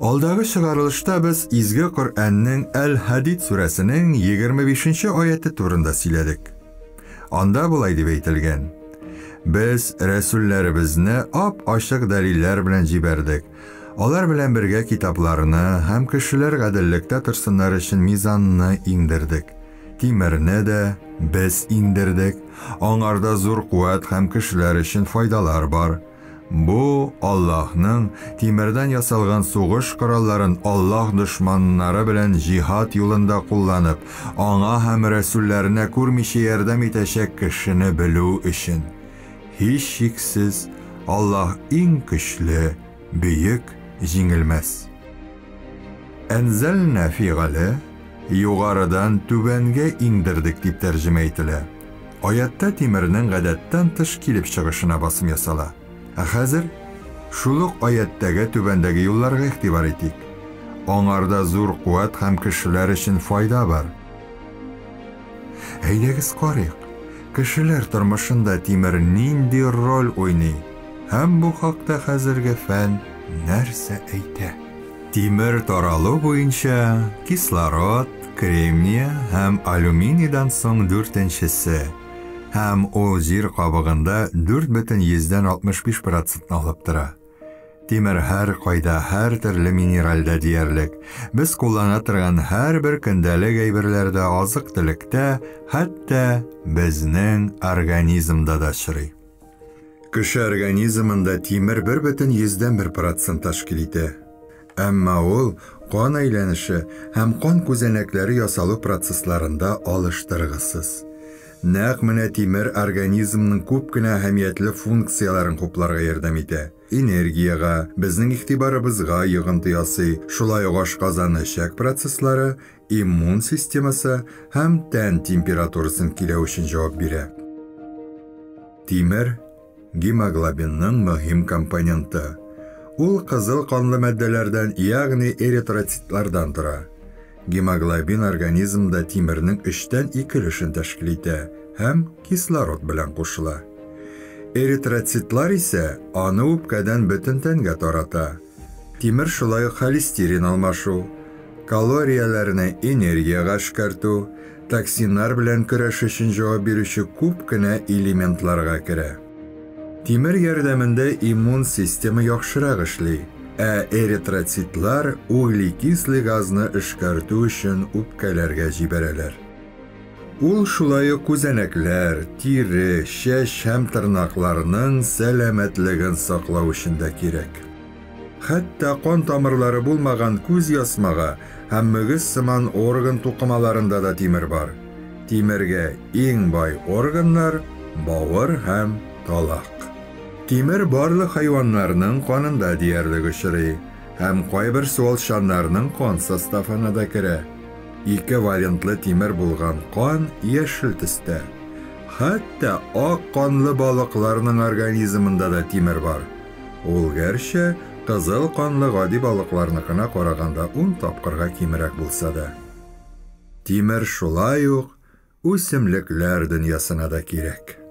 Алдагы чыгарылышта без Изге Коръәннең Әл-Хадид сүрәсенең 25 аяте турында сөйләдек. Анда болай дип әйтелгән: Без рәсүлләребезне ап-ачык дәлилләр белән җибәрдек. Алар белән бергә китапларны һәм кешеләр гаделлектә торсыннар өчен мизанны иңдердек. Тимерне дә без иңдердек. Аңарда зур куәт һәм кешеләр өчен файдалар бар. Бу Аллаһның тимердән ясалган сугыш коралларын Аллаһ дошманнары белән җиһад юлында кулланып, аңа һәм рәсүлләренә күрмичә ярдәм итәчәк кешене белү өчен. Һичшиксез, Аллаһ иң көчле, бөек, җиңелмәс. Әнзәлнә фигыле югарыдан түбәнгә иңдердек дип тәрҗемә ителә. Аятта тимернең гадәттән тыш килеп чыгышына басым ясала. Ә хәзер шул ук аяттәге түбәндәге юлларга игътибар итик. Аңарда зур куәт һәм кешеләр өчен файда бар. Әйдәгез карыйк, кешеләр тормышында тимер нинди роль уйный һәм бу хакта хәзерге фән нәрсә әйтә? Тимер таралу буенча кислород, кремния һәм алюминийдан соң дүртенчесе һәм ул җир кабыгында 4,65 процентны алып тора. Тимер һәр кайда, һәр төрле минеральдә диярлек. Без куллана торган һәрбер көндәлек әйберләрдә, азык-төлектә, хәтта безнең организмда да очрый. Кеше организмында тимер 1,1 процент тәшкил итә. Әмма ул кан әйләнеше һәм кан күзәнәкләре ясалу процессларында алыштыргысыз. Нәкъ менә тимер организмның күп кенә әһәмиятле функцияләрен хупларга ярдәм итә. Энергиягә, безнең игътибарыбызга йогынты ясый, шулай ук ашказаны-эчәк процесслары, иммун системасы һәм тән температурасын киләү өчен җавап бирә. Тимер гемоглобинның мөһим компоненты. Ул кызыл канлы матдәләрдән, ягъни эритроцитлардан тора. Гемоглобин организмда тимернең 2/3 өлешен тәшкил итә һәм кислород белән кушыла. Эритроцитлар исә аны үпкәдән бөтен тәнгә тарата. Тимер шулай ук холестерин алмашу, калорияләрне энергиягә эшкәртү, токсиннар белән көрәш өчен җавап бирүче күп кенә элементларга керә. Тимер ярдәмендә иммун система яхшырак эшли, ә эритроцитлар углекислый газны эшкәртү өчен үпкәләргә җибәрәләр. Ул шулай ук күзәнәкләр, тире, чәч һәм тырнакларның сәламәтлеген саклау өчен дә кирәк. Хәтта кан тамырлары булмаган күз ясмага һәм мөгез сыман орган тукымаларында да тимер бар. Тимергә иң бай органнар бавыр һәм талак. Тимер барлык хайваннарның канында диярлек очрый һәм кайбер суалчаннарның кан составына да керә. Ике валентлы тимер булган кан яшел төстә. Хәтта ак канлы балыкларның организмында да тимер бар. Ул гәрчә кызыл канлы гади балыкларныкына караганда 10 тапкырга кимрәк булса да. Тимер шулай ук үсемлекләр дөньясына да кирәк.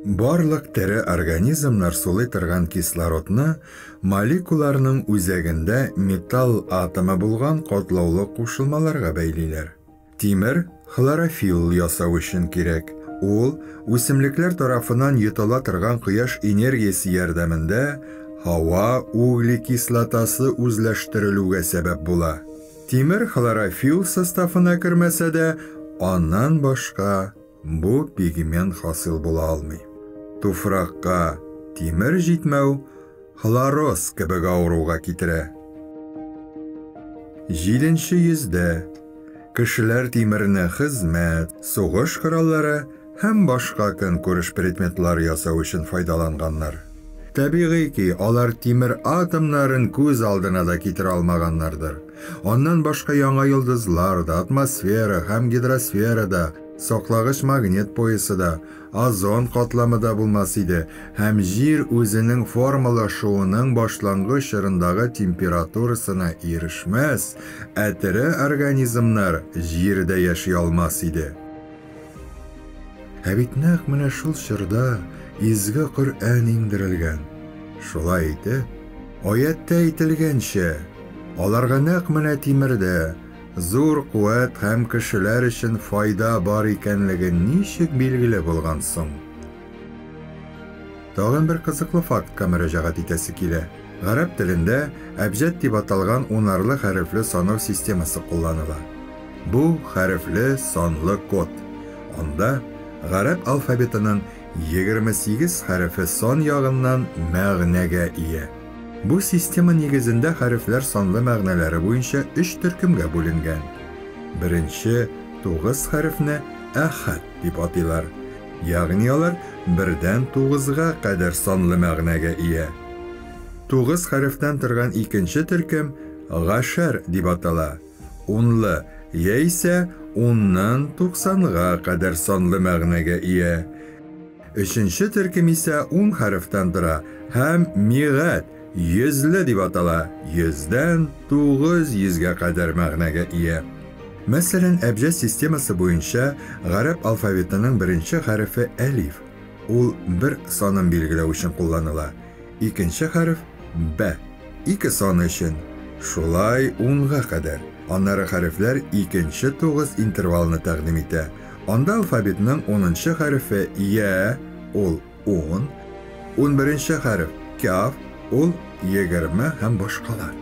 Барлык тере организмнар сулый торган кислородны молекуларның үзәгендә металл атомы булган катлаулы кушылмаларга бәйлиләр. Тимер хлорофилл ясау өчен кирәк. Ул үсемлекләр тарафыннан йотыла торган кояш энергиясе ярдәмендә һава углекислотасы үзләштерелүгә сәбәп була. Тимер хлорофилл составына кермәсә дә, аннан башка бу пигмент хасил була алмый. Туфракка тимер җитмәү хлороз кебек авыруга китерә. 7 йөздә кешеләр тимерне хезмәт, сугыш кораллары һәм башка көнкүреш предметлар ясау өчен файдаланганнар. Табигый ки, алар тимер атомнарын күз алдына да китерә алмаганнардыр. Аннан башка яңа йолдызлар да, атмосфера һәм гидросфера да, саклагыч магнит поясы да, озон катламы да булмас иде һәм җир үзенең формалашуының башлангыч чорындагы температурасына ирешмәс, ә тере организмнар җирдә яши алмас иде. Ә бит нәкъ менә шул чорда Изге Коръән иңдерелгән. Шулай итеп, аятта әйтелгәнчә, Аларга нәкъ менә тимердә зур куәт һәм кешеләр өчен файда бар икәнлеге ничек билгеле булган соң? Тагын бер кызыклы фактка мөрәҗәгать итәсе килә. Гарәп телендә әбҗәд дип аталган унарлы хәрефле санау системасы кулланыла. Бу хәрефле санлы код. Анда гарәп алфавитының 28 хәрефе сан ягыннан мәгънәгә ия. Бу система нигезендә хәрефләр санлы мәгънәләре буенча өч төркемгә бүленгән. Беренче 9 хәрефне әхәд дип атыйлар. Ягъни алар бердән 9-га кадәр санлы мәгънәгә ия. 9 хәрефтән торган икенче төркем гашәр дип атала. Унлы яисә уннан 90-га кадәр санлы мәгънәгә ия. Өченче төркем исә 10 хәрефтән тора һәм мигать йөзле дип атала, йөздән 900-гә кадәр мәгънәгә ия. Мәсәлән, әбҗәд системасы буенча гарәп алфавитының беренче хәрефе әлиф. Ул бер санын билгеләү өчен кулланыла. Икенче хәреф б, ике саны өчен. Шулай 10-га кадәр. Аннары хәрефләр икенче 9 интервалны тәкъдим итә. Анда алфавитның 10-нчы хәрефе я, ул 10, 11-нче хәреф каф, ул 20 һәм башкалар.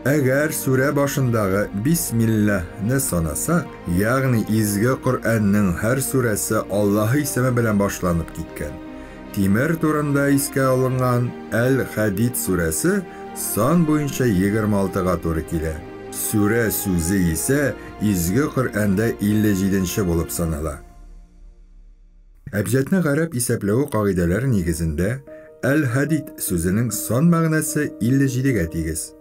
Әгәр сүрә башындагы Бисмиллаһны санасак, ягъни Изге Коръәннең һәр сүрәсе Аллаһ исеме белән башланып киткән. Тимер турында искә алынган Әл-Хадид сүрәсе сан буенча 26-га туры килә. Сүрә сүзе исә Изге Коръәндә 57-нче булып санала. Әбҗәдне гарәп исәпләү кагыйдәләре нигезендә Әл-Хадид сүзенең сан мәгънәсе 57-гә тигез.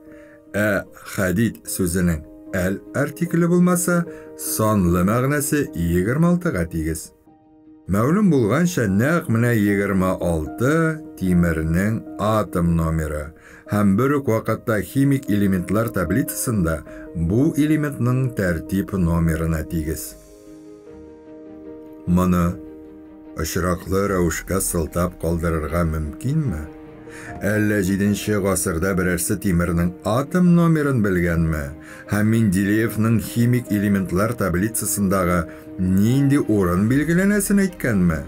Ә Хадид сүзенең әл артикле булмаса, санлы мәгънәсе 26-га тигез. Мәгълүм булганча, нәкъ менә 26 тимернең атом номеры һәм бер үк вакытта химик элементлар таблицасында бу элементның тәртип номерына тигез. Моны очраклы рәвешкә сылтап калдырырга мөмкинме? Әллә 7 гасырда берәрсе тимернең атом номерын белгәнме? Һәм Менделеевның химик элементлар таблицасындагы нинди урын билгеләнәсен әйткәнме?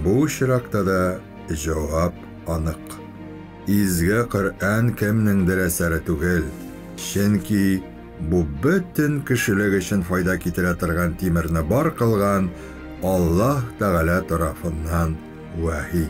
Бу очракта да җавап анык. Изге Коръән кемнеңдер әсәре түгел, чөнки бу бөтен кешелек өчен файда китерә торган тимерне бар кылган Аллаһ Тәгалә тарафыннан вәхи.